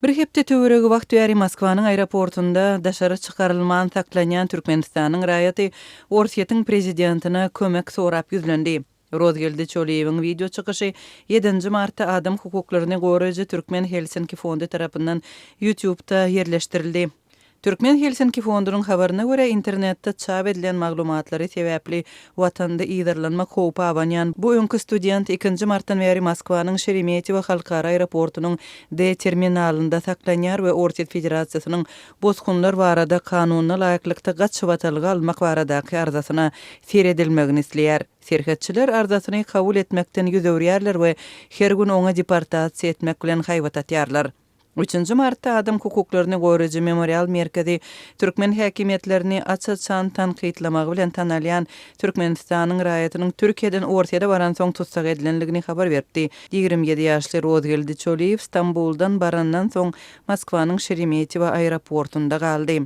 Bir hepde töweregi wagt bäri Moskwanyň aeroportunda daşary çykarylman saklanýan Türkmenistanyň raýaty Orsýetiň prezidentine kömek sorap ýüzlendi. Rozgeldi Çöliýewiň wideo çykyşy ýedinji martda adam hukuklaryny goraýjy Türkmen Helsinki fondy tarapyndan YouTube-da ýerleşdirildi. Türkmen Helsinki fondunyň habaryna görä, internetde çap edilen maglumatlary sebäpli watanda yzarlanmak howpy abanýan bu öňki student ikinji martdan bäri Moskwanyň Şeremetýewo halkara aeroportunyň D-terminalynda saklanýar we Orsýet Federasiýasynyň bosgunlar barada kanunyna laýyklykda gaçybatalga almak baradaky arzasyna seredilmegini isleýär. Serhetçiler arzasyny kabul etmekden ýüz öwürýärler we her gün oňa deportasiýa etmek bilen haýbat atýarlar. Üçünji martda adam hukuklaryny goraýjy Memorial merkezi türkmen häkimiýetlerini aç-açan tankytlamagy bilen tanalýan Türkmenistanyň raýatynyň Türkiýeden Orsýete baransoň tussag edilendigini habar beripdi. 27 ýaşly Rozgeldi Çöliýew Stambuldan barandan soň Moskwanyň Şeremetýewo aeroportunda galdy.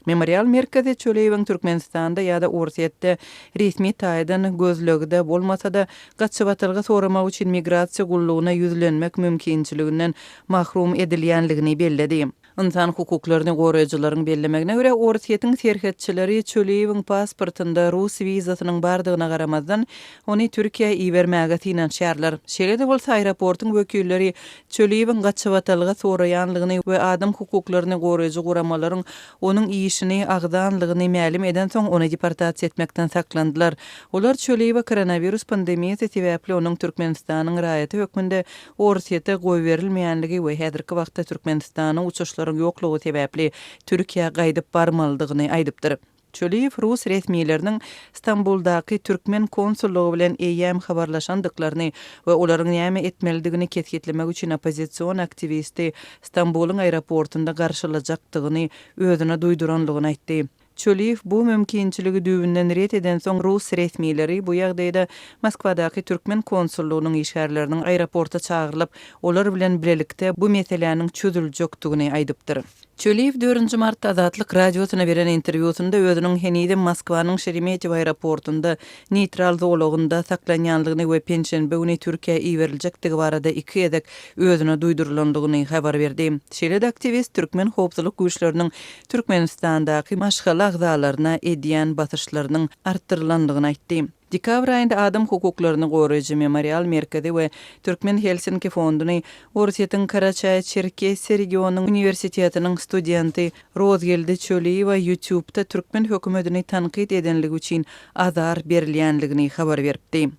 Memorial merkezi Çöliýewiň Türkmenistanda ýa-da Orsýetde resmi taýdan gözlegde bolmasa-da, gaçybatalga soramak üçin migrasiýa gullugyna ýüzlenmek mümkinçiliginden mahrum edilýänligini belledi. Ynsan hukuklaryny goraýjylaryň bellemegine görä, Orsýetiň serhetçileri Çöliýewiň pasportynda rus wizasynyň bardygyna garamazdan, ony Türkiýä ibermäge synanyşýarlar. Şeýle-de bolsa, aeroportuň wekilleri Çöliýewiň gaçybatalga soraýanlygyny we adam hukuklaryny goraýjy guramalaryň onuň işini agzanlygyny mälim edensoň, ony deportasiýa etmekden saklandylar. Olar Çöliýewe koronawirus pandemiýasy sebäpli onuň Türkmenistanyň raýaty hökmünde Orsýete goýberilmeýänligi we häzirki wagtda Türkmenistana uçuşlaryň ýoklugy sebäpli Türkiýä gaýdyp barmalydygyny aýdypdyr. Çöliýew rus resmileriniň Stambuldaky türkmen konsullygy bilen eýýäm habarlaşandyklaryny we olaryň näme etmelidigini kesgitlemek üçin oppozision aktiwisti Stambulyň aeroportunda garşylajakdygyny özüne duýduranlygyny aýtdy. Çöliýew bu mümkinçiligi düýbünden ret edensoň rus resmileri bu ýagdaýda Moskwadaky türkmen konsullygynyň işgärleriniň aeroporta çagyrylyp, olar bilen bilelikde bu meseläniň çözüljekdigini aýdypdyr. Çöliýew dördünji martda Azatlyk Radiosyna beren interwýusynda özüniň henizem Moskwanyň Şeremetýewo aeroportunda neýtral zolagynda saklanýanlygyny we penşenbe güni Türkiýä iberiljekdigi barada iki gezek özüne duýdurylandygyny habar berdi. Şeýle-de aktiwist türkmen howpsuzlyk güýçleriniň Türkmenistandaky maşgala agzalaryna edýän basyşlarynyň artdyrylandygyny aýtdy. Dekabr aýynda adam hukuklaryny goraýjy Memorial merkezi we Türkmen Helsinki fonduny Orsýetiň Karaçaý-Çerkesiýa regionynyň uniwersitetiniň studenti Rozgeldi Çöliýewe YouTube-da türkmen hökümetini tankyt edenligi üçin azar berilýänligini habar beripdi.